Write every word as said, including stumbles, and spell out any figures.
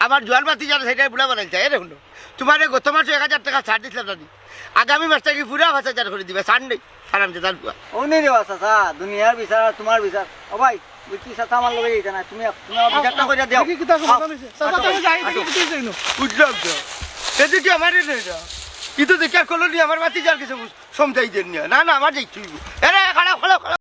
আমার জোয়ান ভাতিজারে সেটাই বুড়া বানাইছে। এরে হুনো, তুমারে গত মাসে এক হাজার টেকা ছাড় দিছলাম না নি? আগামী মাস থাকি পুরা পাঁচ হাজার করি দিবা, ছাড় নাই। হারামজাদার পুয়া। অউ নি রে বা চাচা, দুনিয়ার বিচার আর তুমার বিচার। ও ভাই, বুঝছি চাচা আমার লগে যাইতা না, তুমি, তুমি আমার বিচারটা কইরা দেও। দেখি কিতা সমাধান অইছে। চাচা, আও, তুমি যাই, দেখি আও। কিতা অইছে ইনো। বুঝলাম তো। এ দেখি আমারে নেই না। কিন্তু দেখি আর কলোনি আমার ভাতিজার কিছু বুঝ-, সমঝাই দেন না। না, না, আমার যাইতে অইবো।